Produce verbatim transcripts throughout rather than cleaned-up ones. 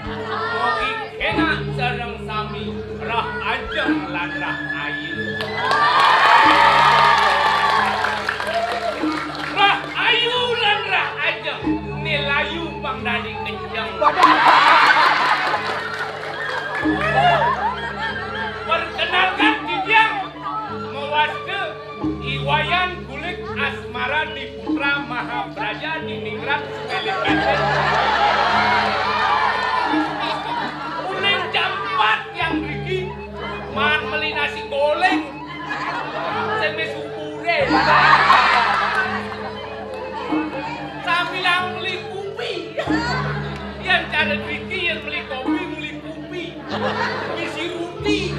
Mugi kénak sareng sami rah ajeng lan rah ayu. Rah ayu lan rah ajeng, né layu pang dadi kenceng. Perkenalkan titiang, mawasta I Wayan Kulit Asmara Diputra Mahapraja Diningrat Sumélé Kénten. Uling jam empat yang driki, maan meli nasi goreng. Sing wis subuhé. Sambilang meli kupi. Yén cara driki, yén meli kopi, meli kupi. Isi ruti.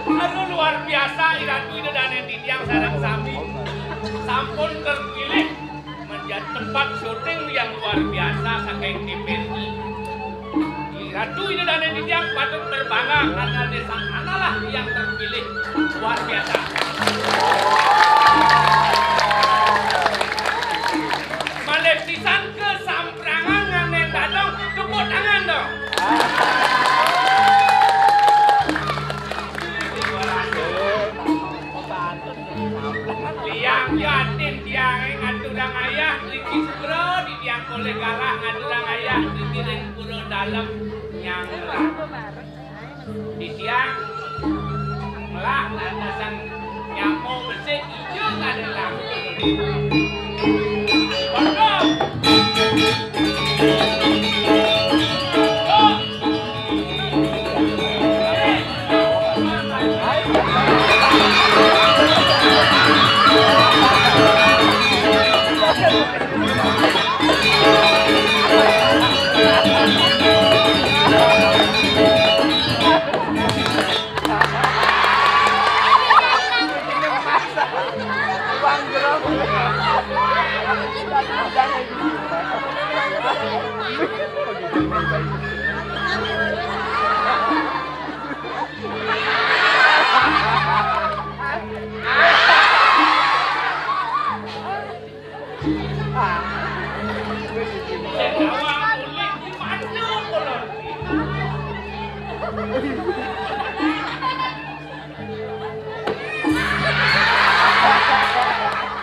Aduh, luar biasa, I Ratu Ida Dané titiang sareng sami sampun terpilih menjadi tempat syuting yang luar biasa saking T V R I. I Ratu Ida Dané titiang patut berbangga karena desa analah yang terpilih. Luar biasa. Malih pisan ke Prangan nganén dadong, tepuk tangan dong. Tiang yatin tiangé ngaturang ayah, riki sugra, di tiang polih galah ngaturang ayah, riki ring pura dalem nyanggra. Titiang melah lantasan nyama besik ijo kadén langsung. Pondok.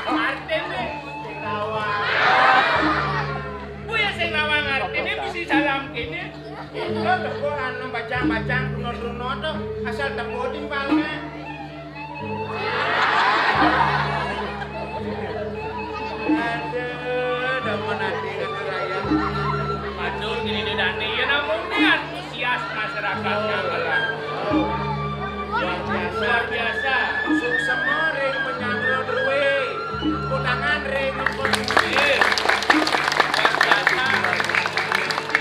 Artiné sing nawang. Kuwi ya sing nawang artiné mesti salam kéné. Itu tepuk anu bacang-bacang runut-runut tuh, asal tepuk timpalnya. Aduh, demen ati kata saya. Matur gini dodane, ya namun antusias masyarakatnya malah. Luar biasa. Luar biasa. Suksema ring penyangga druwe. Kutangan ring pemudi. Luar biasa.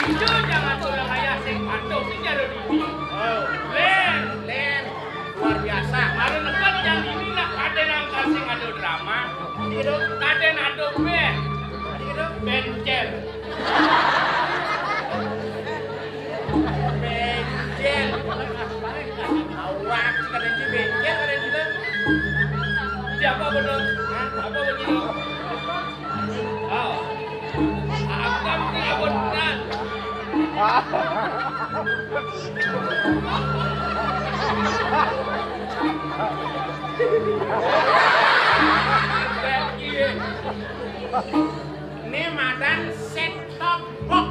Ijo jangan surabaya sing patuh sing jero dini. Oh. Len. Len. Luar biasa. Baru nekut yang ini nak kadén angka sing ada drama. Kadén ada band. Band cel. Band cel. Awak kadén di band cel, kadén di. Siapa bener? Hah? Apa begitu? Oh. Aku kan punya beneran. Ini madan set top box.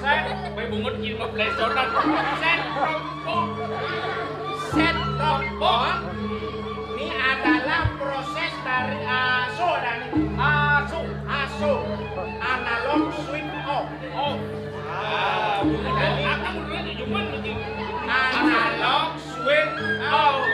Set, bae bungut ilmu plesotan. Set top box. Set top box. Ini adalah proses dari aso dan aso, aso. Analog switch off. Oh. Ah, bukan tadi. Aku dulu di Juman mesti analog swing out.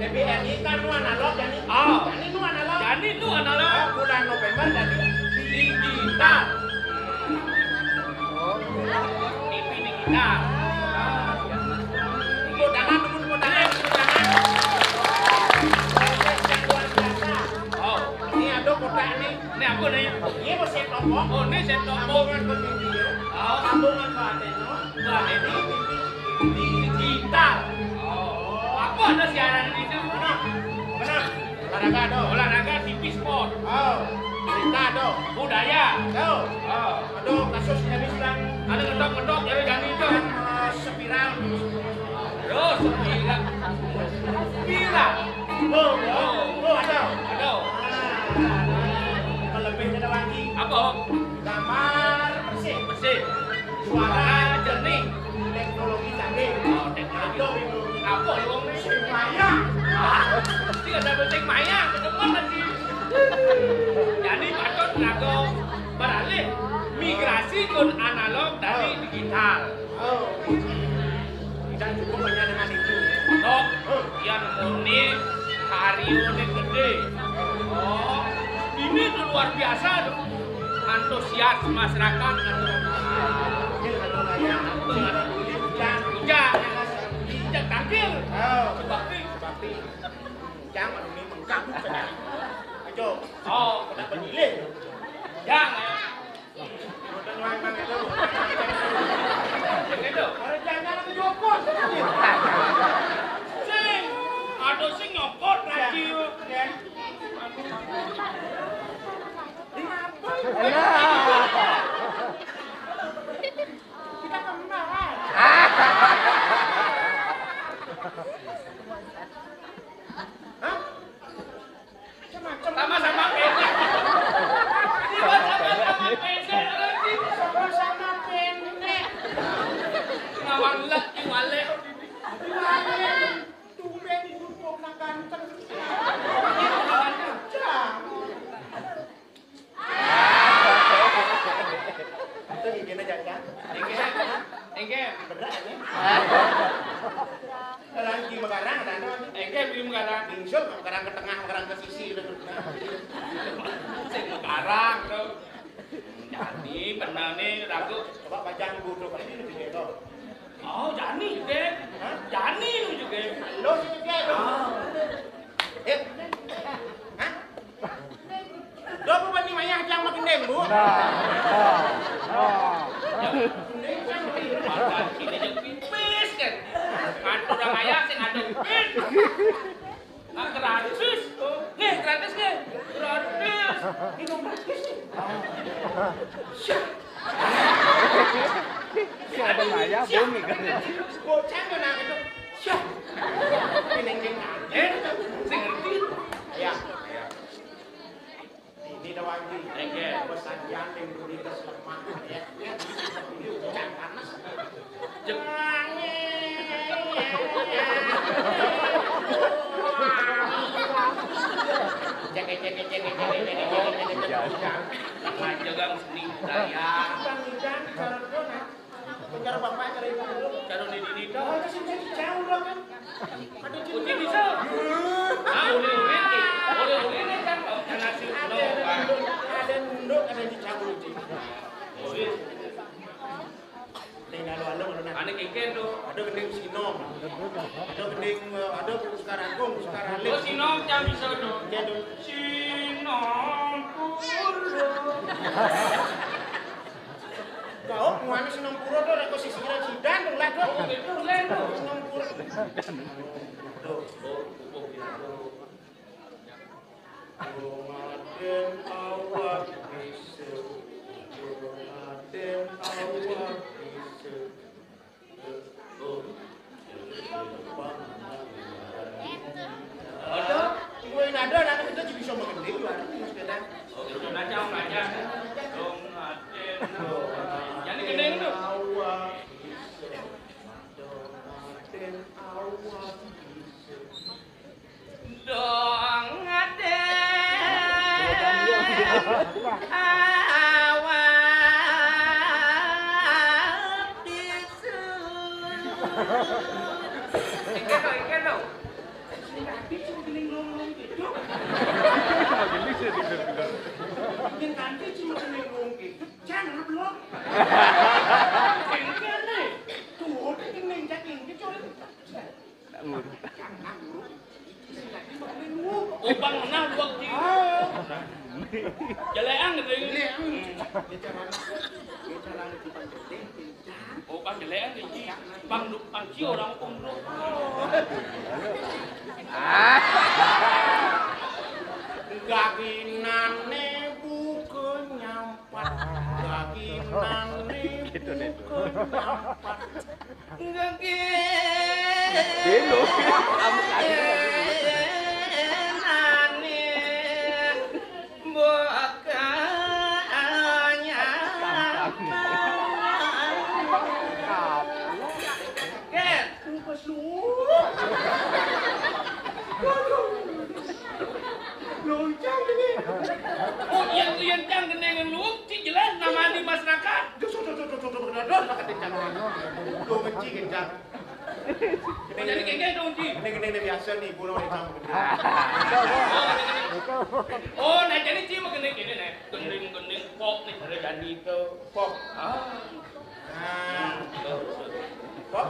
Tapi ini kan nu analog, jadi. Oh. Ini nu analog. Jadi nu analog. Ah, bulan November jadi digital. T V digital. Tepuk tangan, tepuk tangan, tepuk tangan. Proses yang luar biasa. Oh. Ini ada kotak nih. Ini apa nih? Ini mesin toko. Oh, ini set toko. Sambungan ke T V ya. Oh. Sambungan ke antena. Nah, ini T V digital. Oh. Apa ada siaran di situ? Mana? Mana? Olahraga, do. Olahraga, T V, sport. Oh. Berita, do. Budaya. Do. Oh. Aduh, kasus jadi sedang. Ada ngetok-ngetok, jadi jani itu. Eh, spiral. Terus, spiral. Spiral. Oh, oh, oh, ada. Ada. Ah, ada. Lebih ada lagi. Apa? Gambar bersih. Bersih. Suara jernih. Teknologi canggih. Oh, teknologi. Aduh, itu. Apa, lu, Bang? Sing maya. Ah, mesti ada sing maya, kedemen lagi. Jadi, patut nganggo beralih, migrasi ke analog dari digital. Oh. Tidak cukup hanya dengan itu. Tok, yang muni karyoné gedé. Oh, ini tuh luar biasa tuh. Antusias masyarakat. Hujan. Hujan. Hujan tangkil. Oh. Sebab itu. Sebab itu. Jangan ini mengganggu saja. Ayo. Oh, kenapa nyilih? Jangan. Mboten wangman itu. Sing itu. Ora jangan aku nyopot. Sing. Aduh, sing nyopot lagi. Ya. Kita kembar. Hah? Sama-sama pendek. Sama-sama pendek. Sama-sama pendek. Ngawang lek ki walek. Walek. Tumben ibu kok nak ganteng. Jam. Itu gigine, Cak, ya? Nggih. Nggih. Berat, ya? Lagi mekarang, ada apa? Nggih, beli mekarang. Ingsul, mekarang ke tengah, mekarang ke sisi, gitu. Sing mekarang, tuh. Jani, benane, lagu. Coba baca dulu, tuh. Ini lebih beda. Oh, jani, Dek. Hah? Jani, lu juga. Lu sih, Dek, lu. Ah. Eh. Hah? Lho, apa bani mayah jang magendeng, Bu? Nah, nah, nah. Ini jang pipis, kan? Ngatur orang mayah, sing ngatur pipis. Nah, gratis. Nih, gratis, nih. Gratis. Minum gratis, nih. Syah. Sing ada mayah, bumi, kan? Bocah, kan, nah, itu. Syah. Ini, ini, nah. Eh, sing ngerti. Ya, ya. Ini doang, Ji. Nggih. Pesan yang diberi keselamatan, ya. Ini hujan panas. Jeng. Cek, cek, cek, cek, cek, cek, cek, cek, cek, cek, hujan. Hujan. Hujan, hujan, hujan. Cara bapak, cara ibu dulu. Cara ini, ini, ini. Oh, itu sih jadi jauh loh, kan. Ada Uci bisa. Ah, uli-uli, uli-uli kan, oh, kena si ada, ada nunduk, ada nunduk, ada di cabut, Uci. Uli. Ning lalu-lalu ngono, nah. Ane kengken tuh. Ada gending Sinom. Ada gending, eh, ada Sekar Agung, Sekar Alit. Oh, Sinom jam bisa tuh. Iya, tuh. Sinom pura. Kau muane Sinom pura to, rek sisiran sidan to, lah, to. Oh, gitu, lho. Sinom pura. Tuh, tuh, tuh, tuh. Rumaden awak bisa. Rumaden awak bisa. Ada? Ibu yang ada, anak kita juga bisa mengending, Pak. Ini sepeda. Oh, gitu. Baca, baca. Dong, Aden. Jadi gini itu. Dong, Aden. Awak. Engke to, engke to. Sing rapi sing kening lung-lung gitu. Sing kanthi sing kening lung gitu. Jangan belum. Engke ne. Tuh, kening cacing gitu. Jangan ngurus. Oh, Bang, nah, dua kali. Jeleang gitu ya. Jeleang. Oh, Bang, jeleang iki. Bang, Bang Cio orang umroh. Ah. Gaginane buka nyampat. Gaginane buka nyampat. Gaginane buka nyampat. Ken. Waduh. Loncang ini. Oh, yang, yang cang gene ngeluk, cik jelas nama di masyarakat. Duh, duh, duh, duh, duh, duh, duh, duh, duh, kencang. Duh, kencing, kencang. Jadi kengke dong, Ci. Gini, gini, gini, biasa nih, gula udah campur gede. Oh, nah, jadi Ci mah gini, gini, nih. Gending, gending, pop nih, ada jadi itu. Pop. Ah. Nah, tuh, tuh. Kok?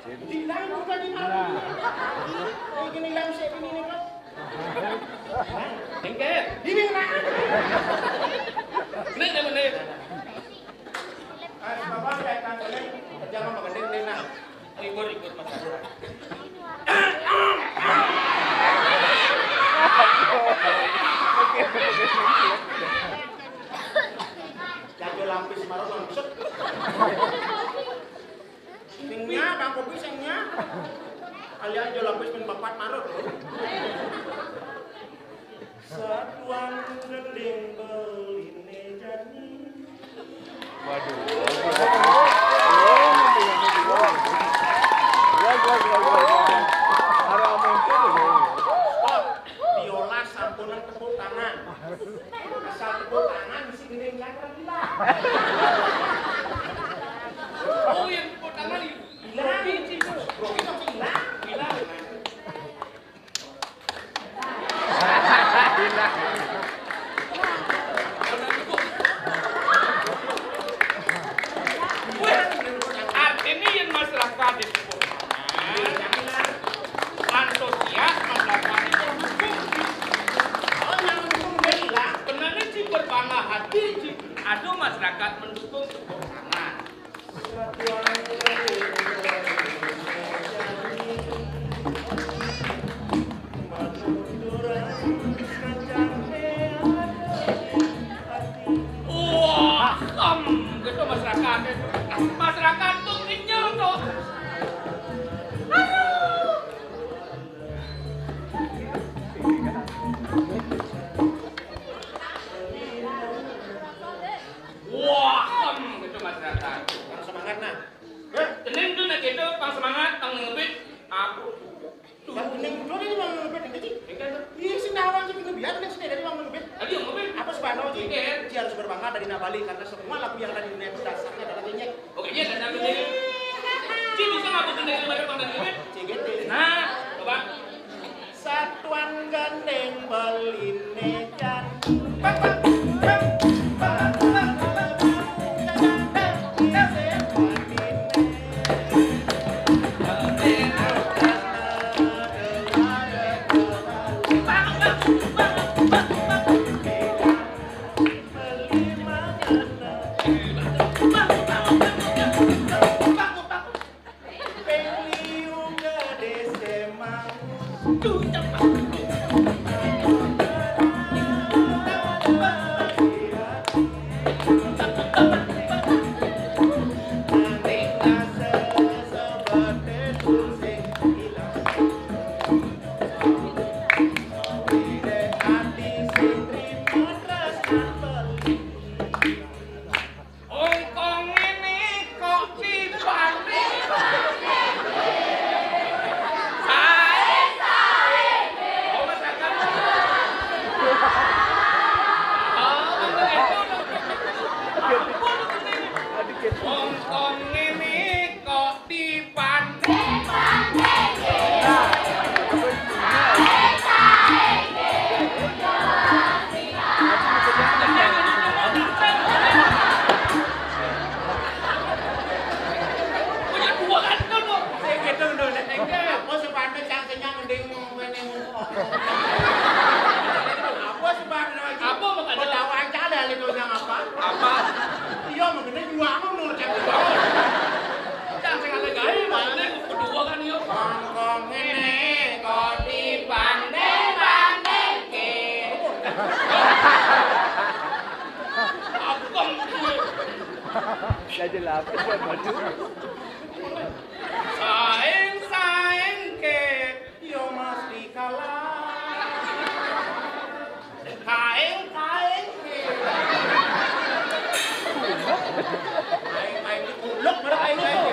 Dibilang bukan di mana? Ini gini lang saya ini nih, Kak. Engke. Ini mana? Ini yang mana? Ah, Bapak, saya akan boleh kerja sama gede, gede, nah. Libur, libur, Mas. Jago lapis marah langsung. Sing nya, Bang Kopi, sing nya. Kalian jo lapis men papat marut, loh. Satuan gending beline jani. Waduh. Stop. Biola sampunan tepuk tangan. Asal tepuk tangan, mesti gending yang gila. Oh, yang tepuk tangan itu. Gila. Biji itu. Bro, itu gila. Gila. Artinya yang masyarakat di antusias, masyarakat itu mendukung. Oh, yang mendukung dia hilang. Benarnya sih berbangga hati sih. Aduh, masyarakat mendukung tepuk tangan. Wah, em, gitu masyarakat. Masyarakat tuh kenyal tuh. Aduh. Wah, em, gitu masyarakat. Pang semangat, nah. Hah? Tenang tuh, nak gitu, pang semangat, pang ngebit. Aku. Tuh. Lah, tenang tuh, ini mau ngebit, ini sih. Ini kan tuh. Iya, sih, nawan sih, kena biar, nih, sih, dari mau ngebit. Tadi yang ngebit. Apa sebab sih? Iya. Dia harus berbangga dari Nabali, karena semua lagu yang ada di dunia itu dasarnya adalah ngenyek. Oke, dia ada ngebit. Ci, bisa nggak bikin dari mana pang ngebit? C G T. Nah, coba. Satuan gandeng beli mejan. Ongkong ini kok dibanding? Sae, sae. Oh, Mas Kakak, Agem. Saja lapis ya, Batu. Saing, saing ke, yo mesti kalah. Kaing, kaing. Kaing, kaing dikuluk, mana kaing, kaing.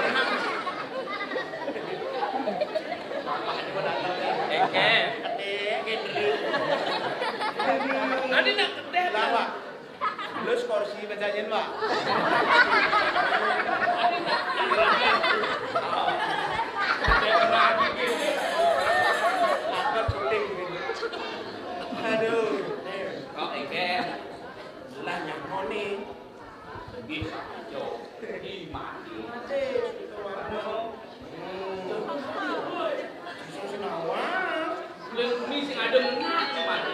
Oke. Tadi nak kedeh. Lawa. Lus kursi penyanyian, Pak. Aduh. Kok iki lah nyamoni. Bisa aja. Di mati. Mati. Sing senawang. Lek muni sing adem mati, mati.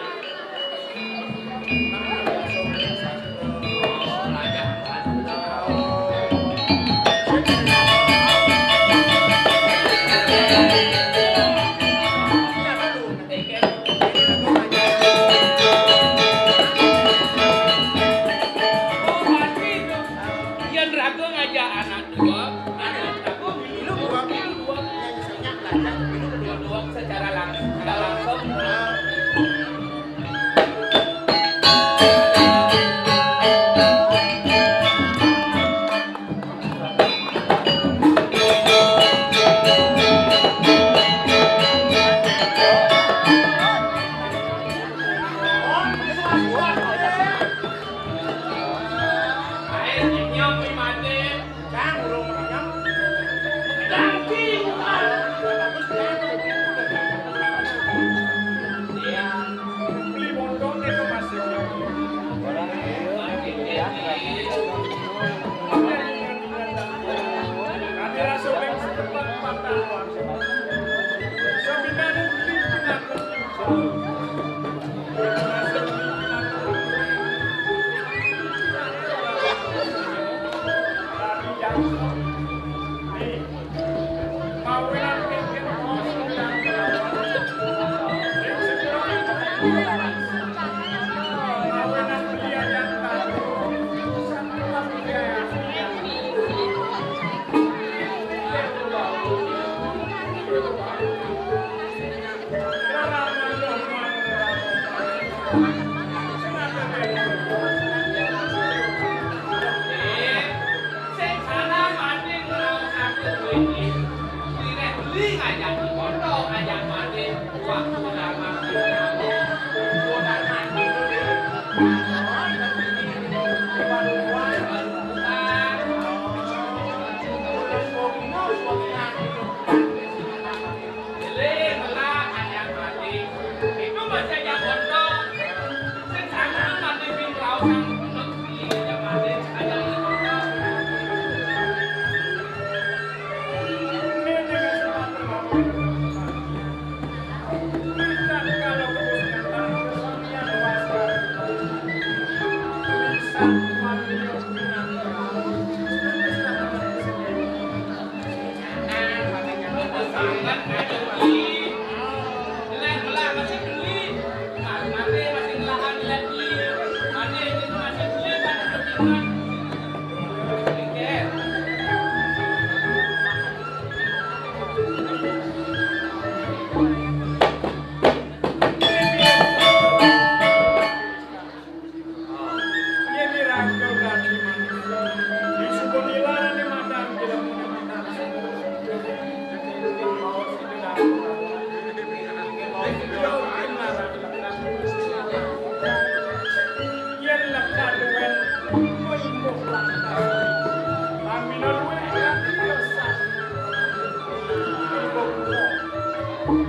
Yen raga ngajak anak dua, anak raga milu dua, milu dua. Milu dua secara langsung, tidak langsung.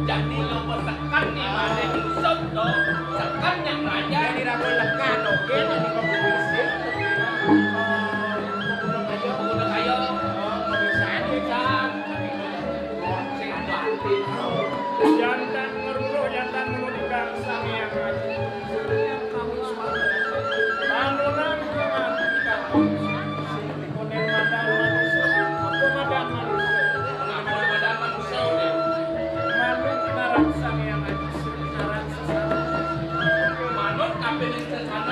Jani lo seken ni, mane nyusup to, seken yang raja. Jani rambut lekat, oke, jani kok bisa. Udah kayo. Udah kayo. Oh, kebiasaan. Kebiasaan. Sing ado ati. Jantan ngeruh, jantan ngeruh di bangsa yang raja. Bangunan rumah kita. Konen madan manusia. Apa madan manusia? Apa madan manusia? Manut naran Sang Hyang Aji Sri, naran sesama. Manut kabeh sesama.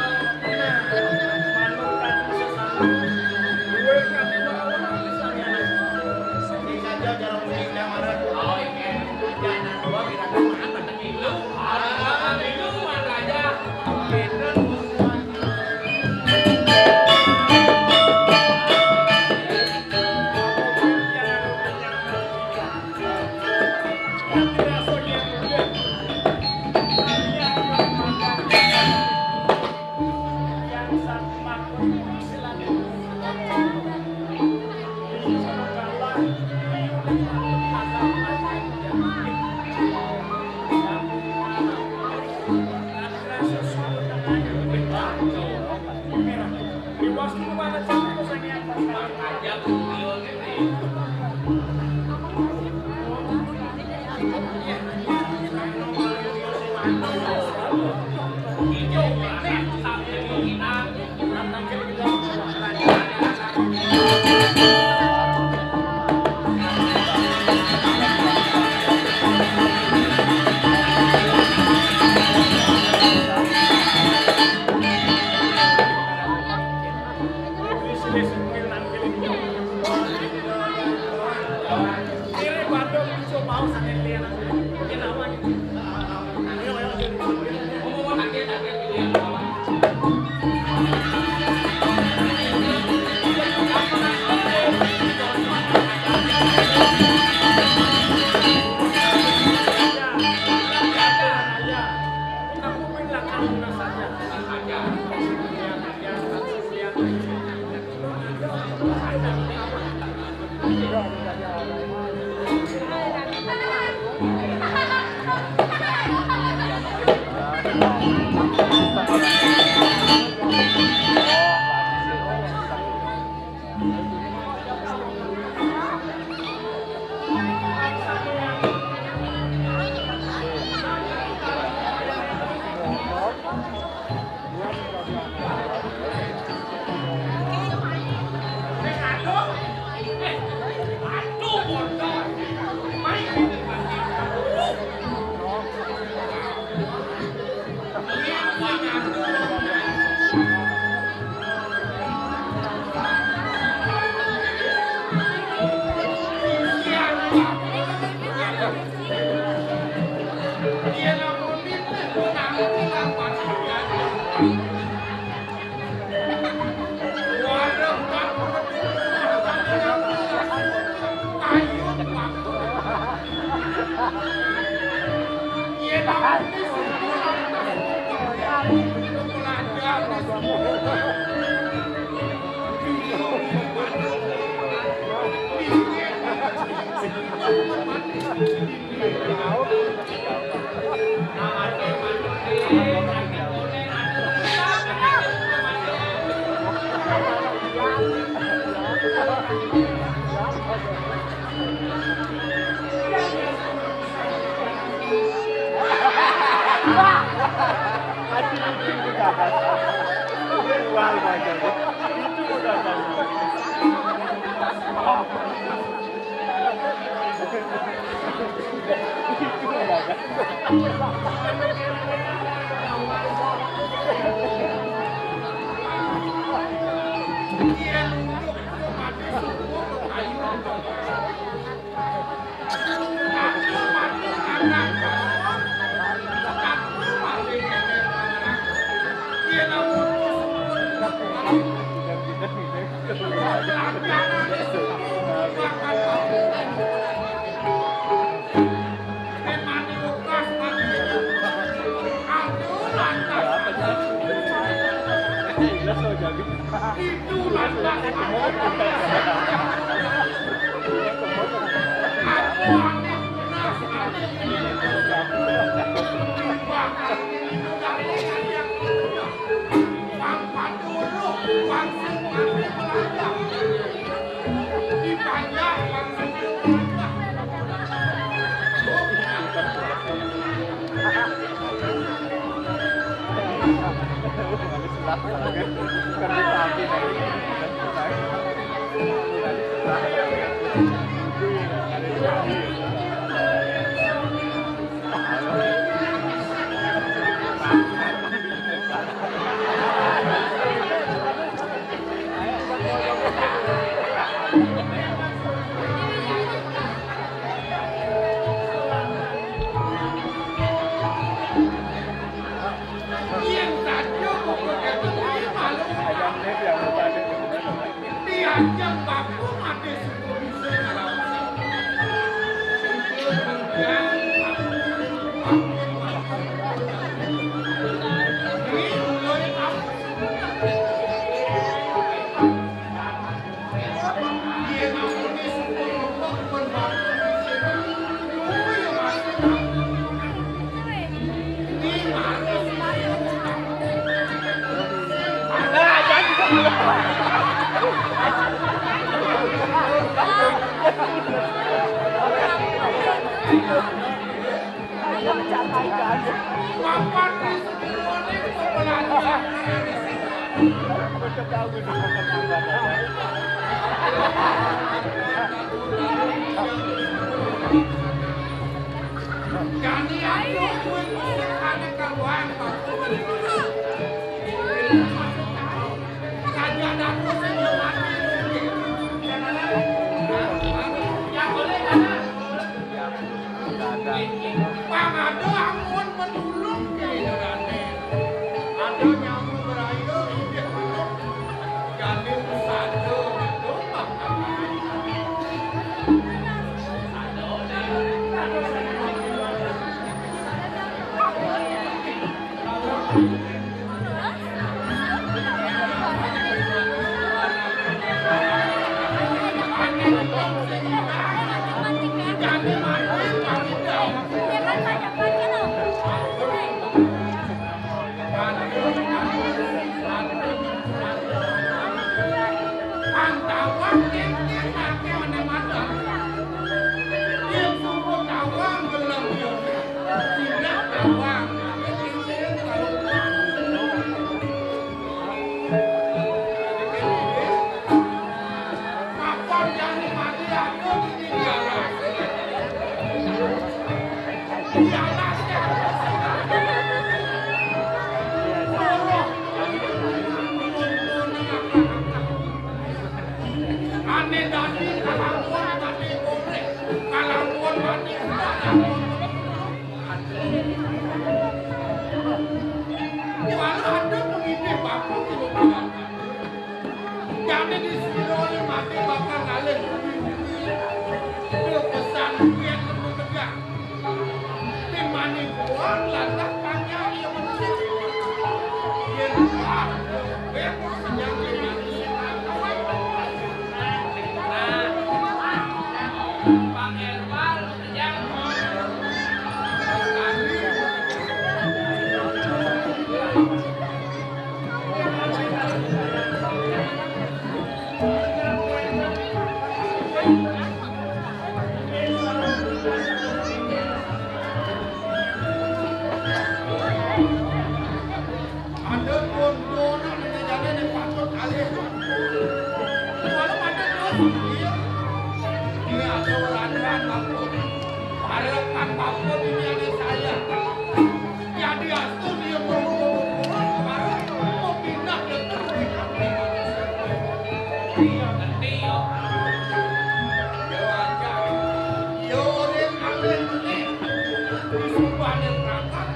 Papan di sejeroning pepelajaran. Jani aku kuwi mesti ane kawan. Raja Datu sing yo mati. Ya boleh, Kakak. Pang ada amun menulung ke Raden. Ada nyamu berayo, inggih betul. Jadi usada betul, Pak. Ane dadi kalakuan mati boleh, kalakuan mati. Walau ada pengidih bapak itu bilang, jadi di sini oleh mati bakal ngalih. Itu pesan duit itu tegak. Timani buah lantak panjang ia menulis. Ia luar, ia senyang timani. Panggil Ada konconan ini jadi ini patut alih. Kalau ada dos, iya. Ini ada orang-orang mampu. Harapan mampu ini ada saya. Jadi aku dia berumur-umur, baru mau pindah ke negeri. Iya, ngerti, yo. Yo, aja. Yo, orang alih ini. Disumpah yang berangkat.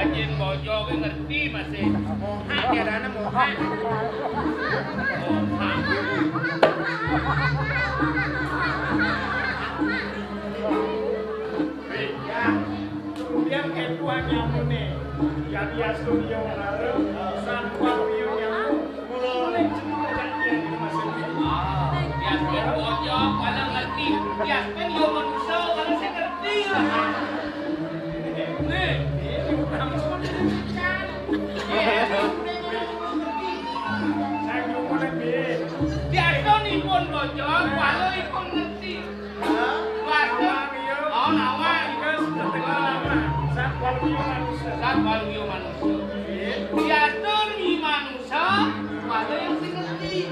Ajin bojo ke ngerti masih. Mohak ya, dana mohak. Mohak. Kemudian ketua nyamune, ya biasa dia orang, satu yang nyamu, mulai cerita dia di rumah sendiri. Biasa bojok, kalau ngerti, biasa kan dia manusia, kalau saya ngerti lah. Nih, ini bukan manusia. Saya belum ngerti. Biasa nih pun bojok, kalau ikut ngerti. Waduh. Oh, nawang. Satwa liya manusa. Satwa liya manusa. Nggih. Diatur ni manusa, pada yang sing ngerti.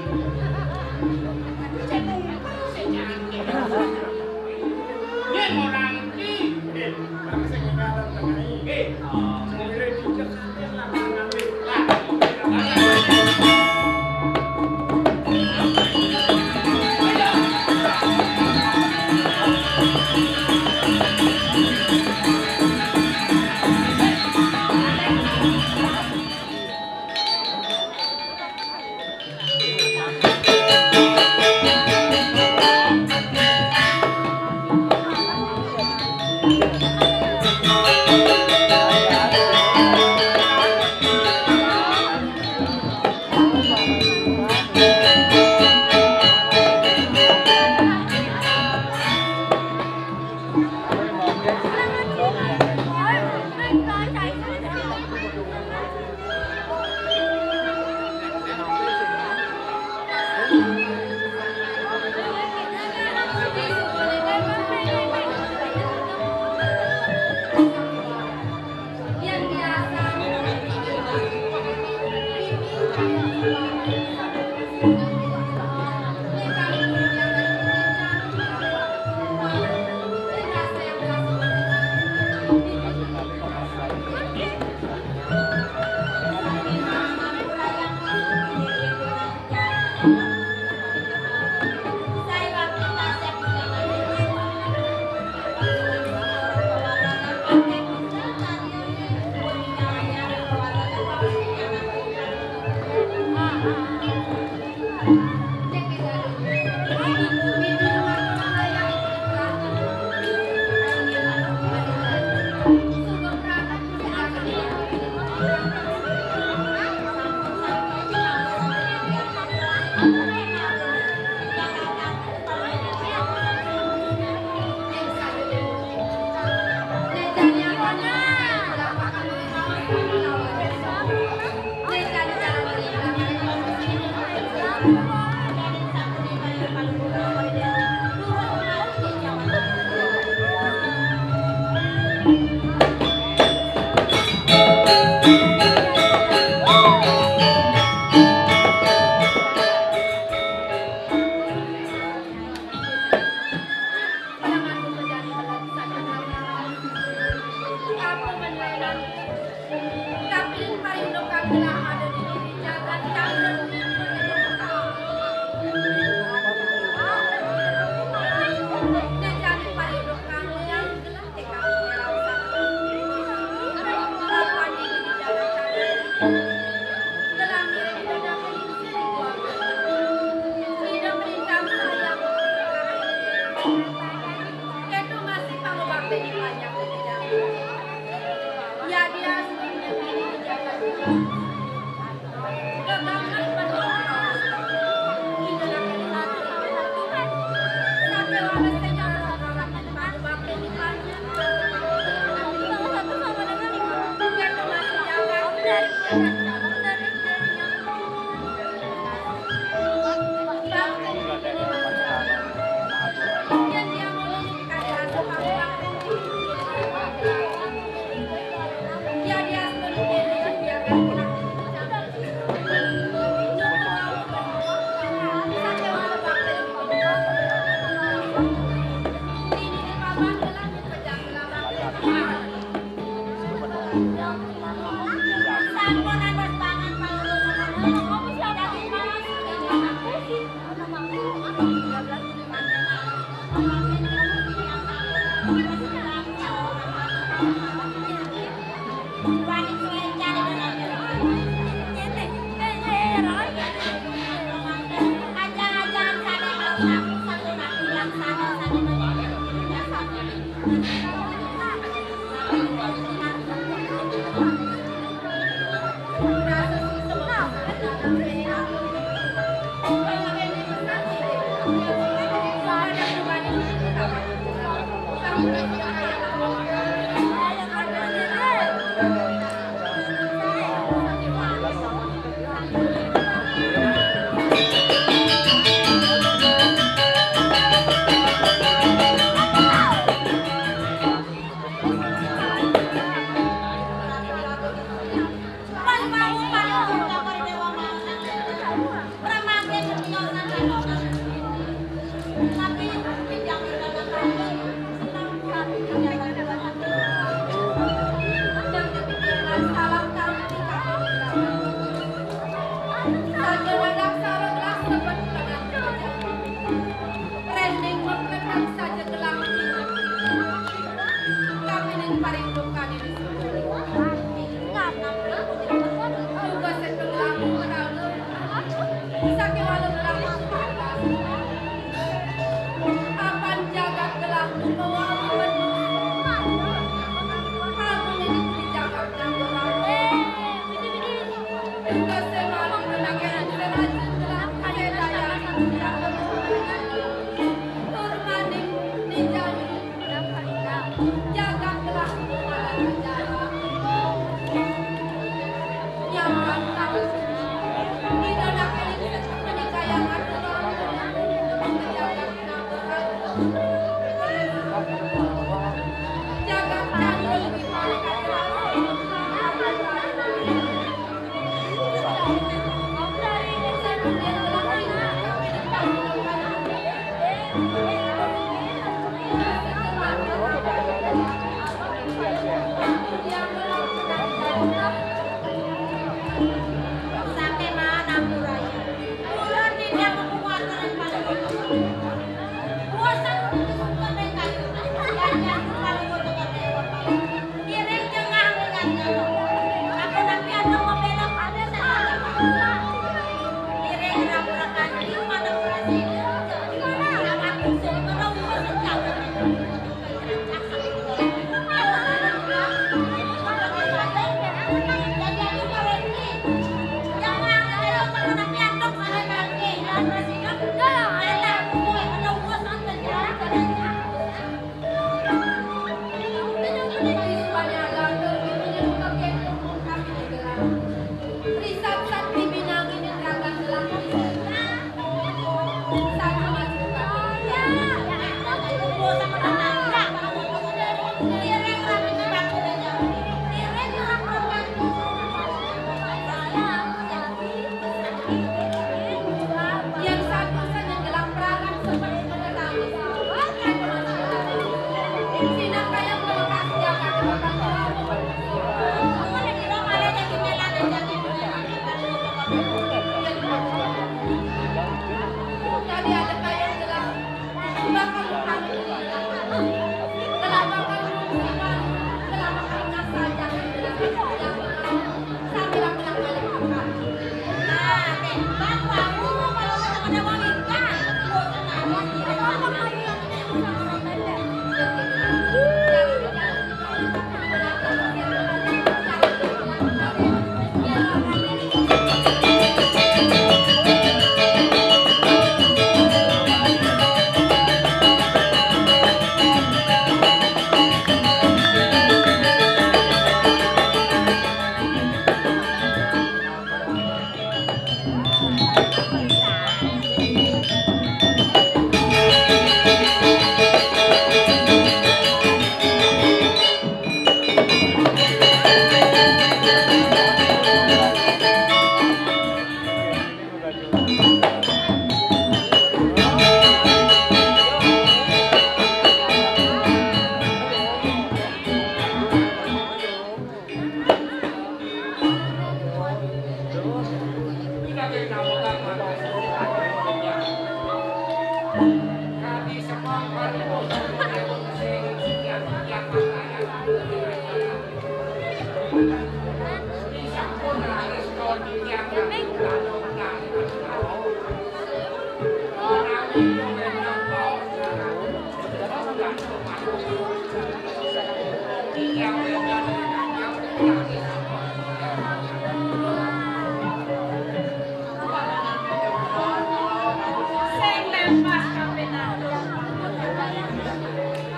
Sing lemas kapinan.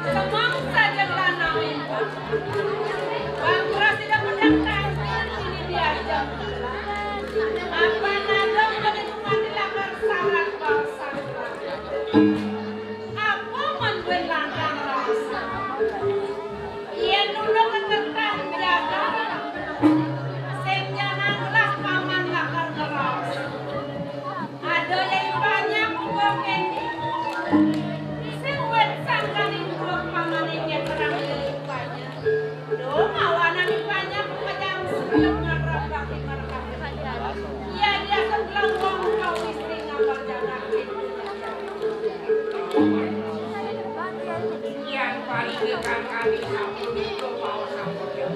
Semong saja lanang impun. Bangkras tidak menang tangkil ini diajak. Apa nadong pada mati lakar sarat balsang. Apa manduin langkang rasa. Yen nunduk kekertan biadab, sing nyanang gelah paman lakar ngeros. Ada yai banyak buka kene. Sing wet sangkani buka paman inggih terang yai banyak. Dong awanan banyak pemejam sebelum ngarap bakti markah. Iya dia sebelah wong kau istri ngapal jaga. Yang paling dekat kami sampun itu mau sampun yang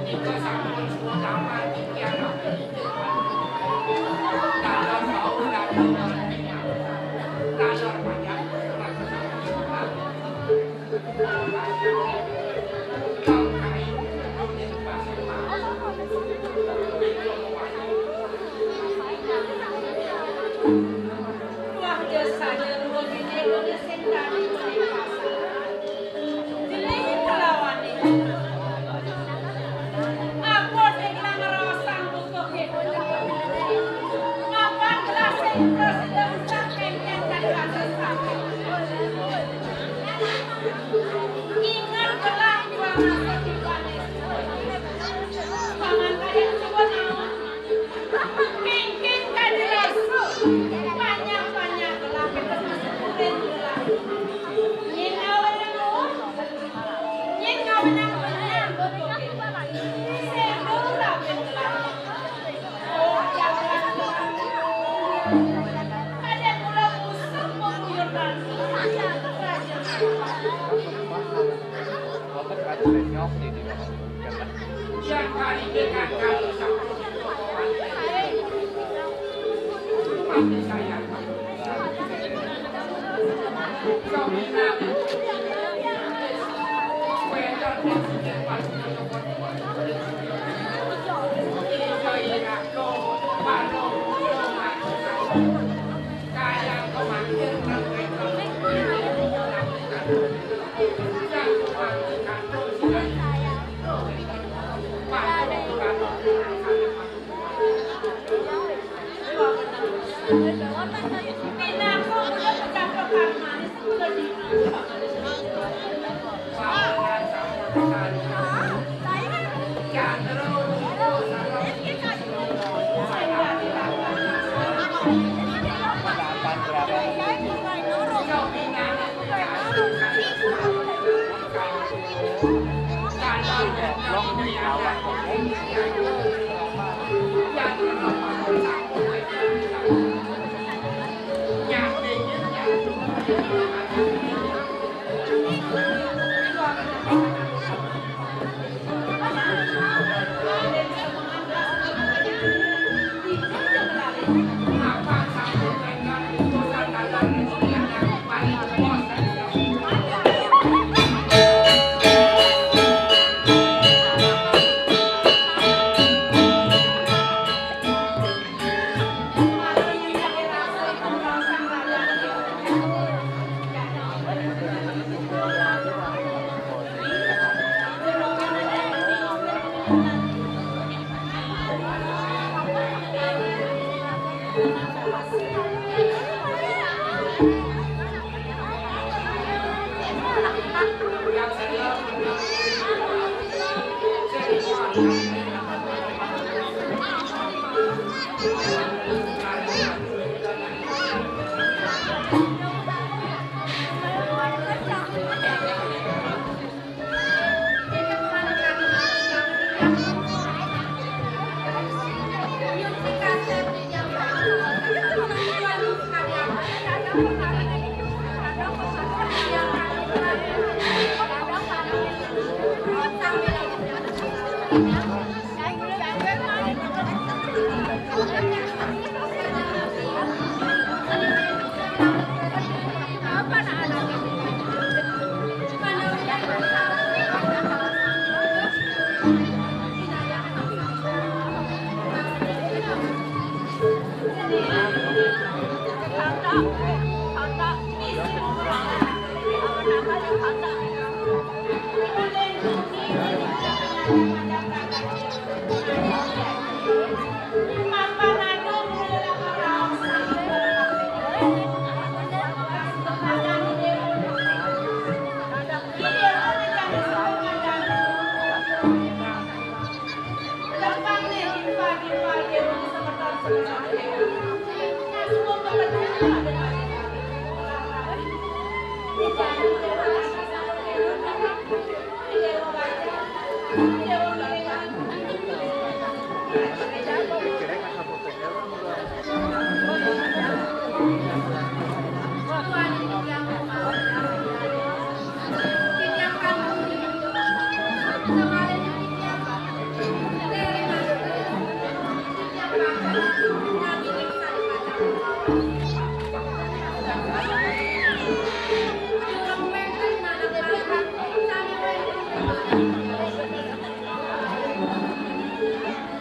itu sampun semua taman yang dalam mau dalam dalam banyak. Ingat telah dua masa tiba. Paman kaya coba naon? Kengkeng kajelas. Banyak-banyak telah kita masuk kulen telah. Nyen ngawenang, nyen ngawenang benyang. Sedo rapi telah.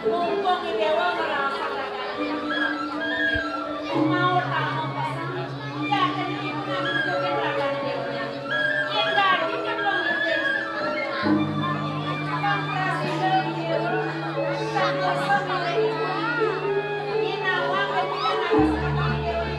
Mumpung Déwa ngrasakaken mau tamu pesen, jaken ibu nganggep ragan Déwa. Yén dadi kepengin Kang Prasida Déwa, santosa malih nyinawa ketiga nangis kepengin Déwa.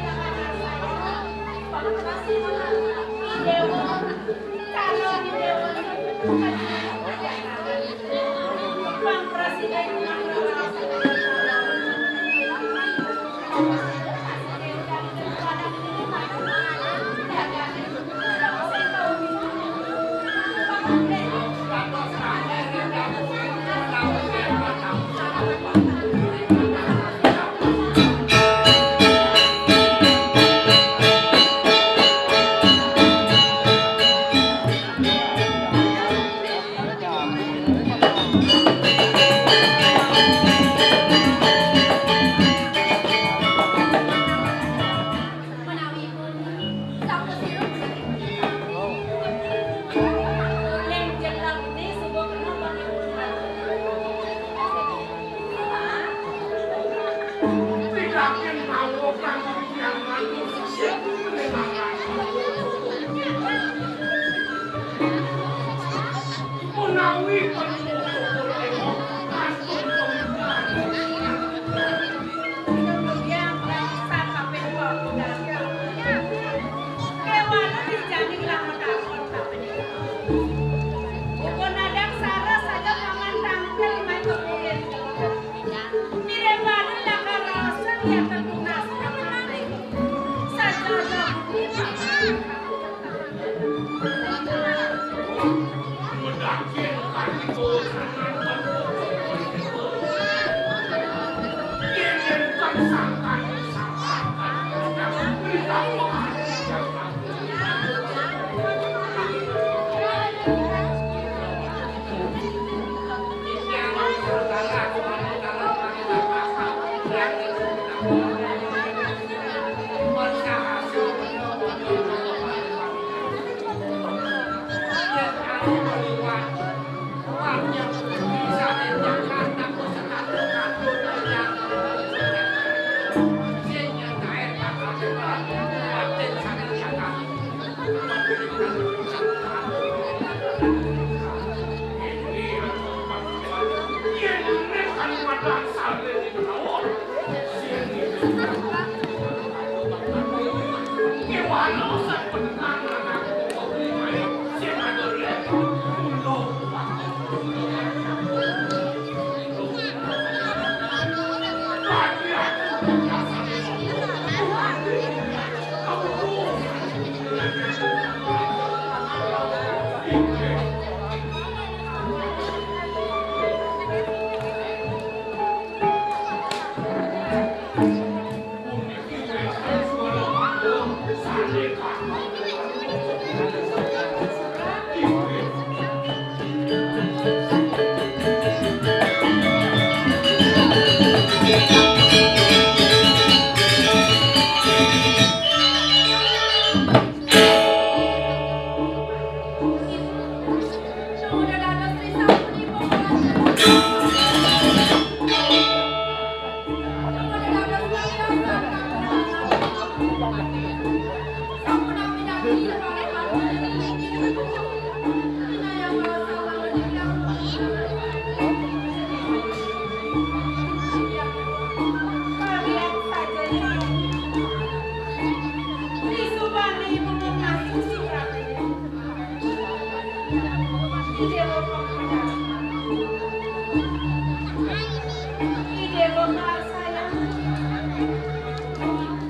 Ide bokal sayang,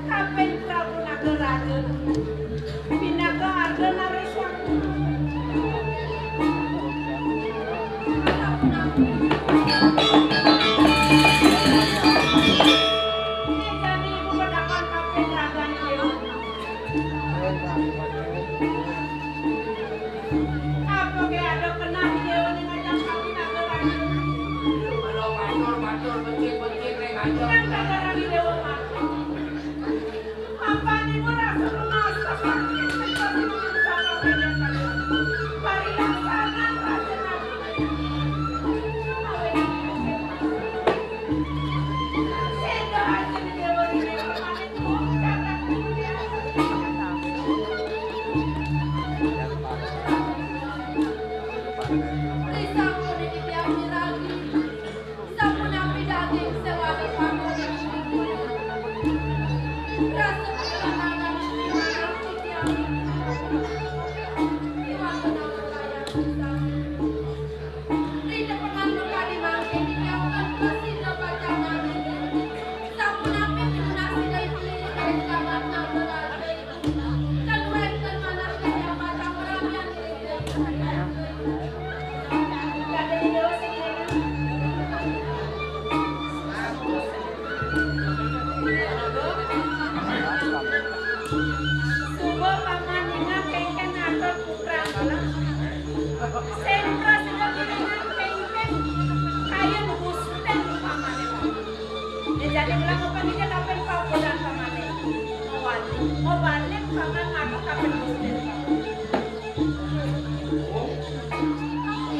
kapen Prabu Nagaraja, pinaka Arda Nareswara. Ijani ibu bedakon kapen ragan dewa. Apa ke ada kenah dia ni ngajak kami nak ke raja? Kalau matur, matur, becik, becik, ring aja. Kan kata raja dewa matur. Apa ni merasa rumah sakit, sakit, sakit, sakit, sakit, parilaksana raja nabi. Sehingga raja dewa ini permanen. Risampun niki tiyang miragi. Sapunapi daging sing wadi panggon. Rasa kesenangan sing manah tiyang. Iwak benang layang pisang. Rida pengantuk kadi mangkin tiyang tanpa sida pacang nangis. Sapunapi pinunas sida Iblis ing jagat Nagarati. Tan wénten manah tiyang patang ramian ing Iblis. Suba paman ningeh kéngkén atur putra kula. Sing prasida nginengang kéngkén kayun Gusti pamané. Yen jani kula ngopen iki kapen pabulan pamané. Mawali, mawali paman ngatur kapen Gusti.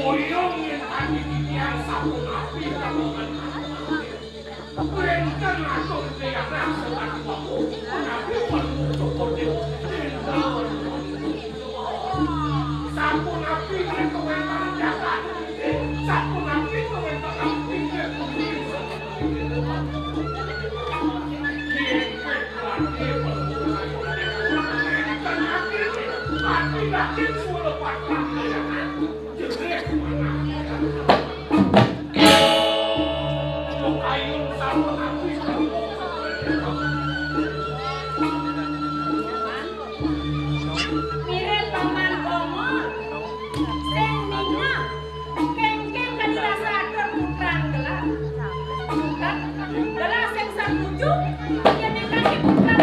Oyong yen tadi titiang sampun apik kagungan. Wénten atur tiyang rasa katiwaku, menawi perlu cokote. Sampun apik yen kawéntenan jagat. Sampun apik kawéntenan pinggir bumi. Yen kowe kuwate perlu. Wénten apik, pati yakin suara patah. Jerih manah. Kayun sampun apik. Mirip Paman Bongol sing ningeh kéngkén kadi rasa atur putran gelar. Sukat gelar sing satuju, yén kadi putran.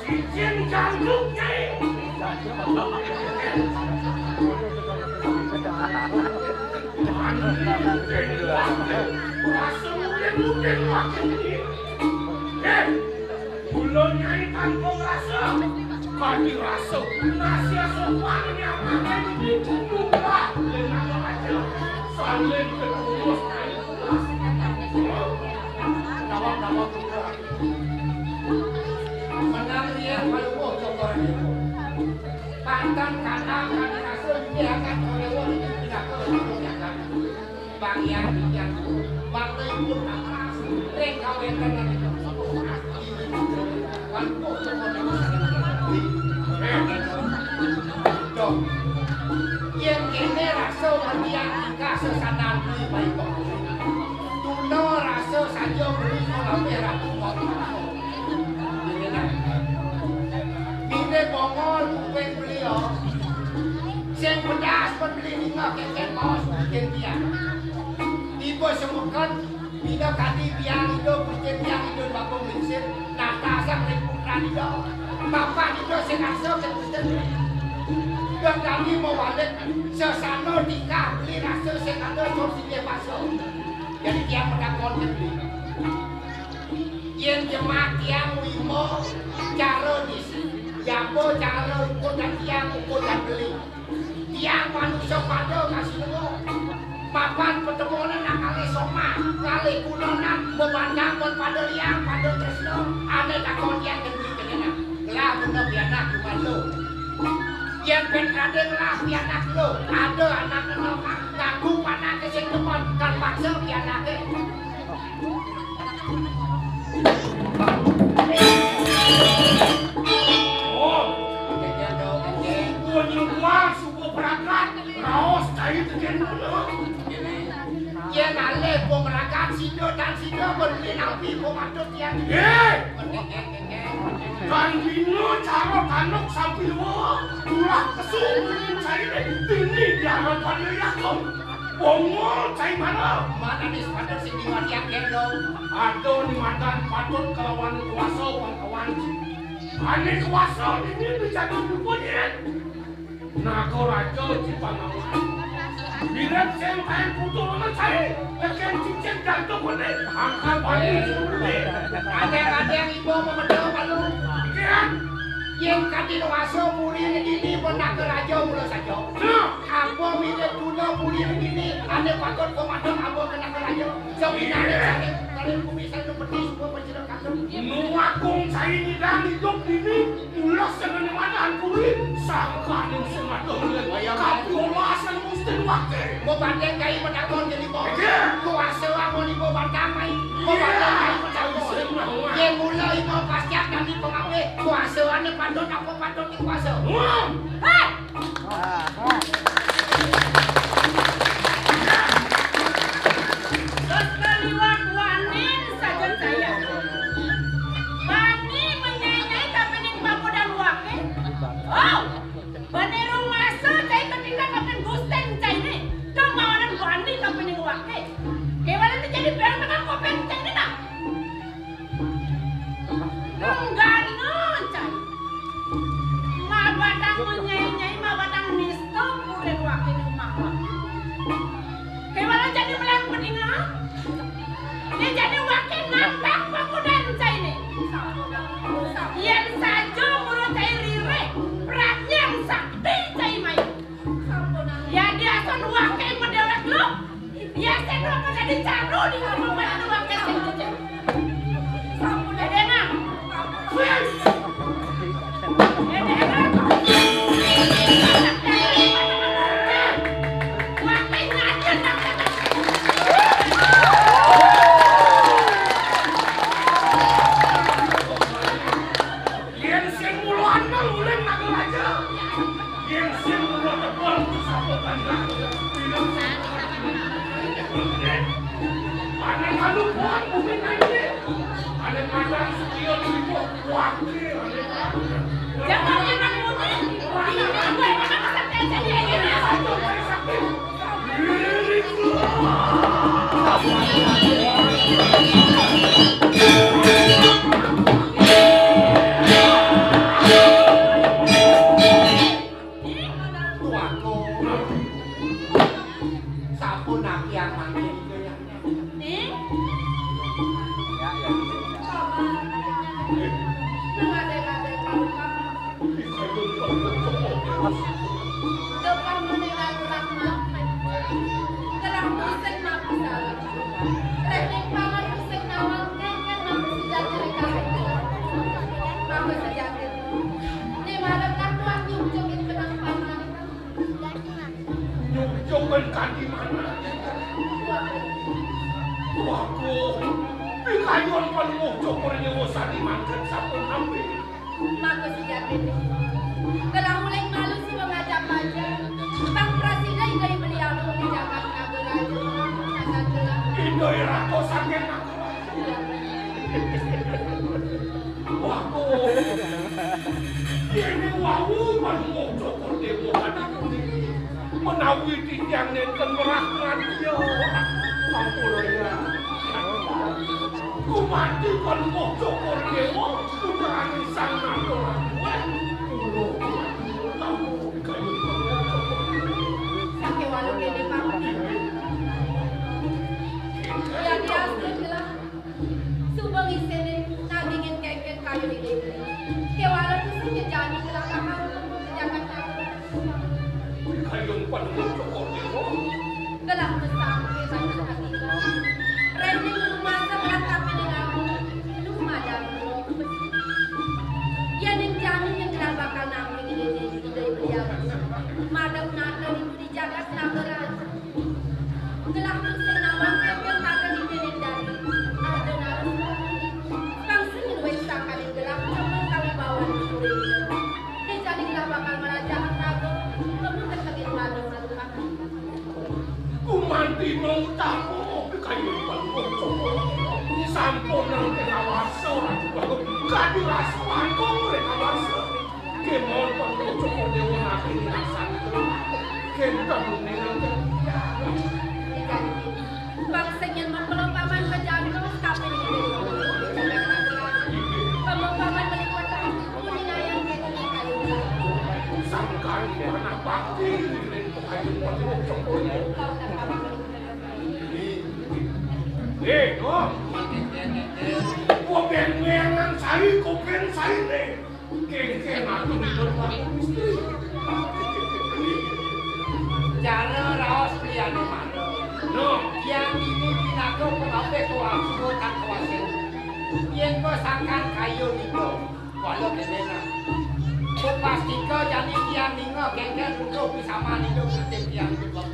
Cincin gantung, Nyai. Rasa mungkin-mungkin makin ini. Eh, kula Nyai tanpa rasa. Kadi rasa. Nasi sopan nyamane iki. Munggah. Lenang aja. Saling ketulus. Dawang-dawang juga. Menang riyen paluwuh cokor niku. Pantang kandhang kami rasul nggih akan paluwuh niki pinaka paluwuh jagat. Bang Hyang titiang waktu ipun tak keras ring kawéntenan ipun. Waduh, cokor niku sanget. Dong. Yen kene rasa matiang tingkah sesanan kuwi baik kok. Tuna rasa saja beli ngolapé ratu kok. Bine bongol kuping beliau. Sing pedas pun beli ninggal keket maos bikin dia. Tiba semeket Bina kadi biang ida, putih biang ida, bakung lingsir, nata sang ring putran ida. Bapak ida sing asa sing putih. Ida kami mawalik, sesana tingkah beli rasa sing ada sur singgih basa. Jadi tiang matakon ke beli. Yen jemak tiang wima cara disi, jaba cara ukur dan tiang ukur dan beli. Tiang manut Sok pada kasih lego. Mapan patemonan nak ngalih somah, ngalih kunonan, bebantang pun pada liang, pada tresna, ané takon tiang dengki kenyana. Ngelah guna pianak cuma lu. Yén pén kadé ngelah pianak lu, ada anak enam, ngaku panaké sing demen, kan paksa pianaké. Oh, nyuwun, nyuwun, suka berangkat. Raos cai tekén kula. Yén alih pemeragat sida tan sida beli nampi pematut tiang. Nggih. Tan bina cara tanduk sampi luwa, tulah pesu kuning cai dini diarepane yakum. Bongol cai mana? Mana nih sepatu sing diwatiang gendong? Ada ni madan patut kelawan kuasa wong kawan. Ane kuasa dini dijaga dupa nyen. Naga Raja Cipangawan. Biret sing kain putu ana cai, tekén cicing jantung kene, angkat bani jurune. Kadang-kadang ibu memedal malu. Kian. Yén kadin wasa puri dini pun Naga Raja mula saja. Nah. Apa mirip tuna puri dini, ane patut komandan apa ke Naga Raja. Sing inane cari, kalian kumisan ke petis, gua penjara kandung. Nuwakung cai nyidang idup dini. Ulah seneng madan kuwi, sangkaning sing adoh. Kaya kapiolas lan Gusti Wake. Mau banding kai menakon jadi bos. Iya. Kuasa amun ibu batang mai. Mau banding kai menakon. Iya. Yang mula ibu pasti akan dipengawe. Kuasa ane patut apa patut dikuasa. Wah. Hei! Terus kaliwat wanin saja saya. Bani menyanyi kapining bakudan wake. Oh, bani rumasa saya ketika kapin gusteng saya ini. Kemarin bani kapining wake. Gimana terjadi perang dengan kopeng saya ini, nah? Nenggana, cai. Mabatang menyai-nyai, mabatang nista, kuring wakin umah. Kewala jadi melang peninga. Dia jadi wakin nambah pakudan, cai, ni. Yen saja mula cai ririh, pradnyan sakti, cai, mai. Yadi asan waké medewek lu. Ya, sing bakal dadi caru di kampung pada waké sing cecek. Sampun ada nang. Waké ngajen nang. Yén sing mula andel uling nagel aja. Yén sing mula tebel sapa bandar. Ané kalu buat bumi naik. Ané madan setia tiba kuatke ané. Jangan enak bumi. Ini gue enak santai aja ya. Sampun napi aman. Nih. Depan meninggal gerak mati. Gerak musik mati salah. Teknik paman musik nawang kengken mati sejati rekam. Mati sejati. Ini malam lah tuan nyucuk ini benang paman. Nyucuk ben kanti mana? Waduh, pikayun penuh cukur nyewa sari mangkat sampun ambil. Maka sejatine, gelah uling malu siwa ngajap aja. Bang prasida Ida Beli Agung di jagat Naga Raja, jagat gelah. Ida Ratu saking Naga Raja. Waduh. Ini wau manunggung cukur dewa kadang. Menawi titiang nenten merah ngantya. Ampun ya. Gumanti kon mojo Kordéwa, putrane Sang Nata Rakuweh. Kula kayu. Sakéwala kéné pamit. Yadi astun gelah. Suba ngisinin nagingin kéngkén kayu di déwé. Kéwala tusing nyejani gelah bakal jagat-jagat. Kayun Gelah besang ke banyak hati. Rene rumasa gelah tapi dengan aku. Lu madang. Ya ning jani ning gelah bakal nangkring ini dari beliau. Madang nada di jagat Nagara. Gelah sing nawang kepeng kagak dipilih dari. Ada naraswara. Kang sing wis sangkaning gelah cemeng kawibawan kuring. Dicari gelah bakal merajahan raga. Kamu ketengin wali madukan. Gumanti mau utama kayu panggung. Sampun nang kena warsa. Kadu rasa langkung kena warsa. Kemon panggung cukup dewa nabi ngerasa. Kentang dengan Bang sing yen mengkelo paman pejago, tapi ini dari ngomong. Pemupaman meliputan, kuning ayam kena kayu. Sangkan pernah bakti, kayu panggung cukup. Eh, no. Gua beng-bengan sari, gua beng sari nih. Kéngkén atuh hidup aku istri. Cara raos priyané mara. No. Yang ini pinaka pengabih kuasa kang kuasa. Yén kok sangkan kayu nika, wala kénéna. Kok pastika jani tiang ninga kéngkén utuh pisaman hidup sing tiang hidup.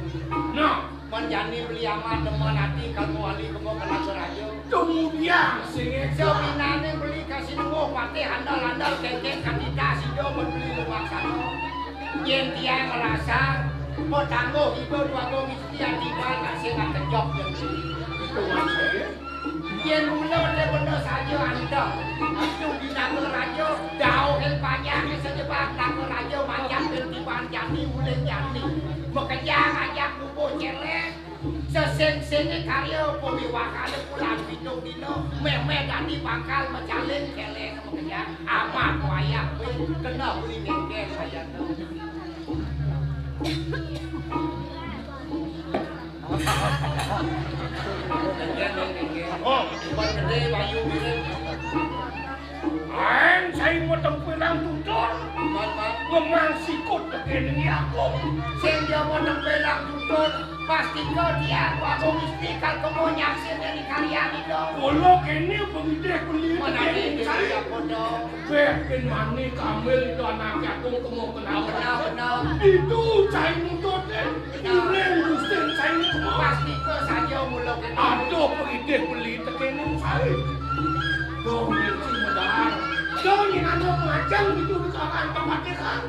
No. Menjani beli amat demen ati kang wali kemo kena raja. Kemudian sing sawinané beli kasih nuwuh patih andal-andal kéngkén katita sida men beli lumaksana. Yén tiang ngrasa petangguh iba dua agung istri ati bal kasih ngakejop yen beli. Itu maksudnya. Yén mula té benda saja anteng. Itu di Nagaraja, dauhé panjangé sajebag Nagaraja manjak bil tiban jani uling jani. Makejang ajak bubuh céléng. Sesing-singé karya pawiwahané bulan pitung dina, méh-méh dadi bakal macaling céléng makejang. Amat wayah kuwi kena beli ngéngkén wayahné. Oh, bukan gedé bayu mirip. Aén sai matempélang tutur. Mat, mat. Ngemang sikut tekéning Yakub. Sing dia matempélang tutur, pastika tiang wagung istri kal kemo nyaksin di karyan ida. Kula kéné pengidih beli tekéning sai. Béh, pin mani kamil itu anak Yakub kemo kenal. Benar, benar. Itu sai nututin. Iring Gusti sai kemo. Pastika saja mula kéné. Aduh, pengidih beli tekéning sai. Dong, yén sing medal. Dong, yén anu majang gitu di kalangan tempat ikan.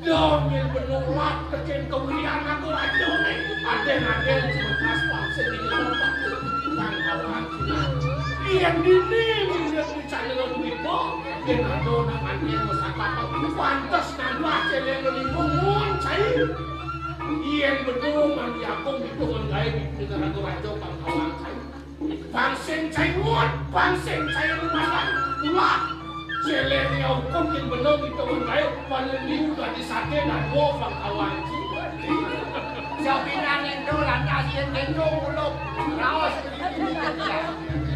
Dong, yén benung lap tekén kewirian aku raja né. Adén-adén semekas paksa di dalam paksa di kalangan. Yén dini, yén dini, di sana lo duit, Bang. Yén ada nang adén masak apa, pantes nambah céléng limo mun, sai. Yén benung, Mang Jagung, itu menggaé di negara raja Bangkawan, sai. Bang sing cai ngut, bang sing cai rumahan, ulah. Céléng ya hukum yen benung itungan baé, paling liu dadi saté dan wo bang kawan. Sabinan ento lantas yen ento ngulup, raos ini dia.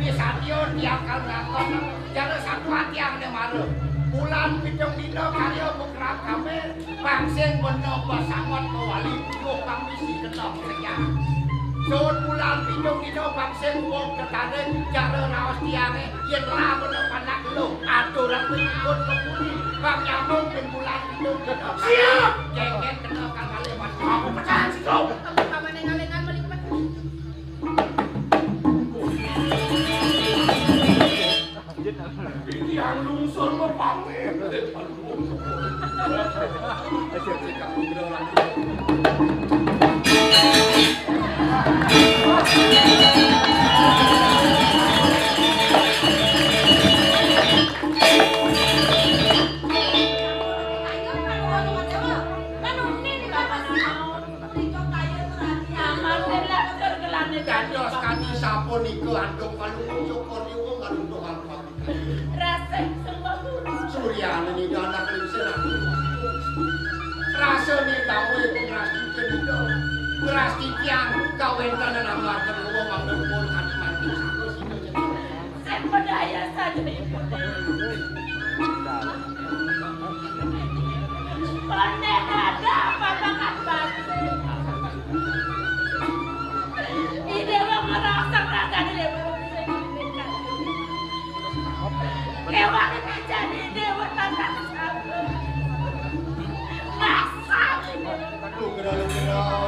Ini satya tiang kal ngakon, jare satu atiang ne mara. Bulan pitung dina karya bekerap kabeh. Bang sing bena basangot mawali pucuh bang bisi ketok sejak. Saut bulan pitung dina bang sing wong ketarik cara raos tiange yen lah bena panak lu. Aturan berikut kemudi bang nyambung ben bulan pitung dina. Siap. Jengket kena kang kalih. Aku pecahan situ. Pamane ngalengan melipat. Iki yang lungsur mepamit. Dados kadi sapunika antuk palungguh syukur niku ngalungguh alfa. Rasa sembah. Suryane nida anak lingsir aku. Rasa ni dawuh ibu ngrastiti nida. Ngrastiti aku kawentanan amarga dewa mangda pun kadi mati satu sida jeneng. Sing bedaya saja ibu. Pandai ada apa banget, Bang?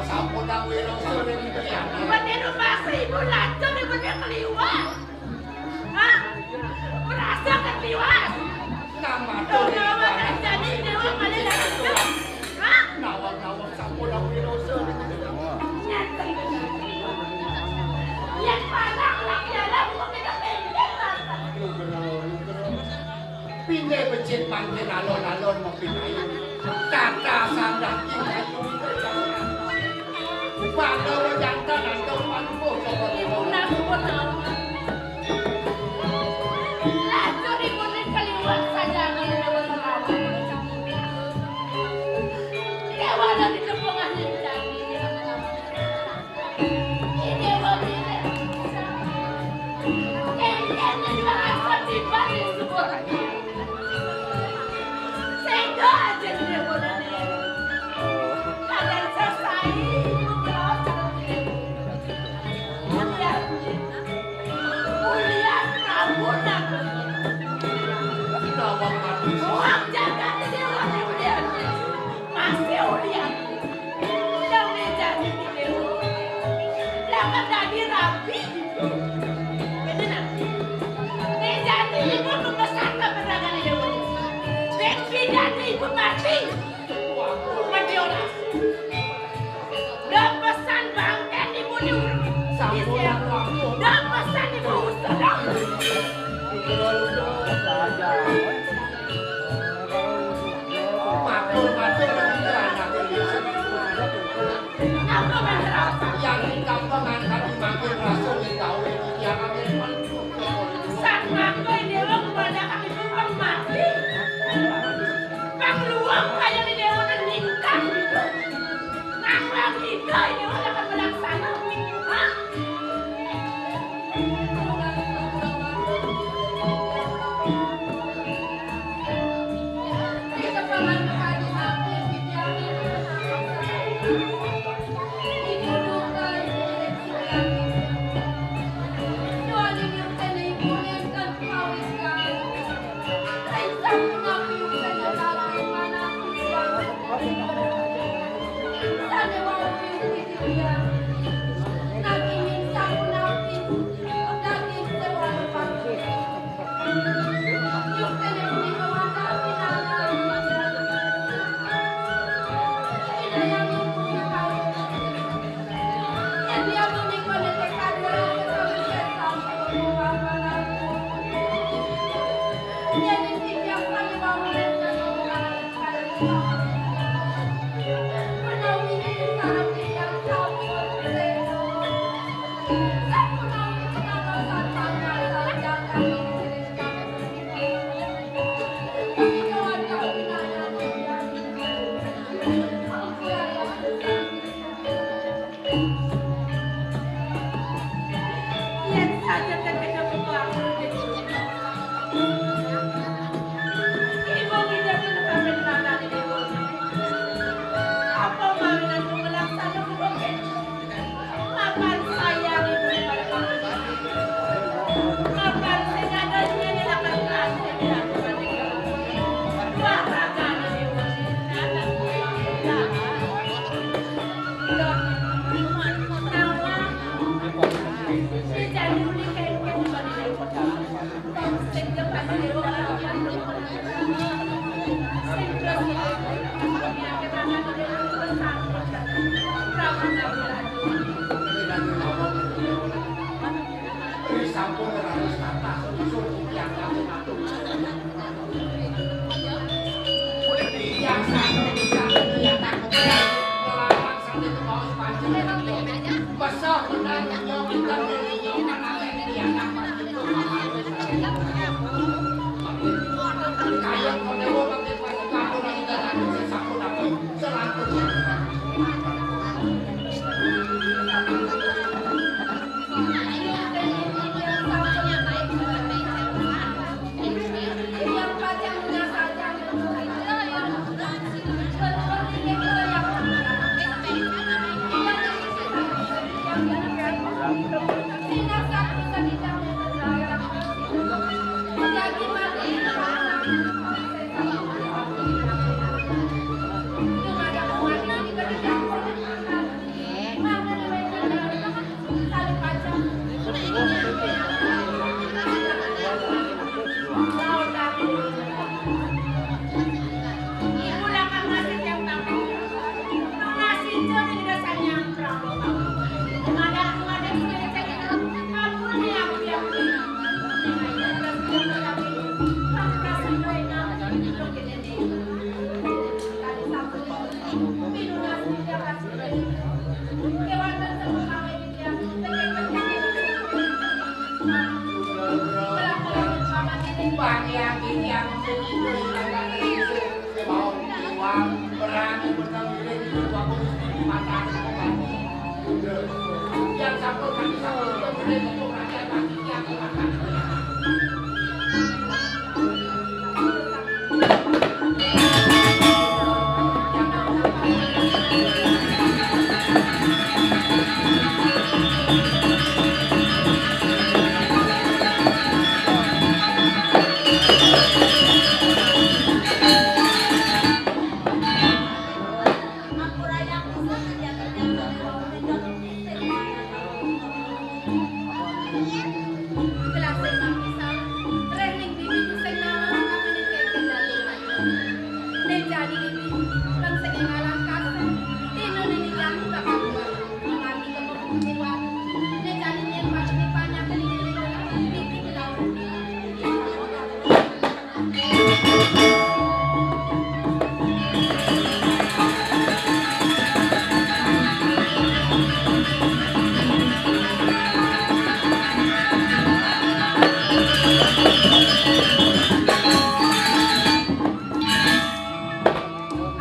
Sampun dang wirasa ning Triana. Meniru masih ibu lanjut ibu dia keliwat. Hah? Merasa ketiwas. Nang matur. Tuh, kawan, jadi dewa pada datang. Hah? Nawang-nawang sampun dang wirasa ning Triana. Nyata. Yang panak lak dalam kok kita pendek. Pinggir becik mangkin alon-alon mapinayu. Tata sandang ing kayu. Bangga wejantan antuk panukuh Joko Dewa. Lacur ibu ni keliwat saja angin Dewa Serawan. Dewa dari Kepungan Jani. Masih ulian. Udah meja di video. Lah kan tadi rapi. Bener. Meja di ibu tuh pesan ke berdagang ibu. Bek pidan ibu mati. Mati orang. Udah pesan bangke ibu di. Udah pesan ibu usah. Matur, matur, anak. Yang kampung angkat dipanggil rasul di gawe yang amin. Sang ngaku dewa kepada kami tumpang mati. Pang luang kaya di dewa ningkang gitu. Ngaku yang kita ini orang akan melaksana. Hah?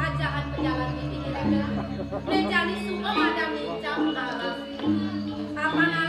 Ajahan pejalan di pinggir jalan. Nek jani suka madang jam alas. Apa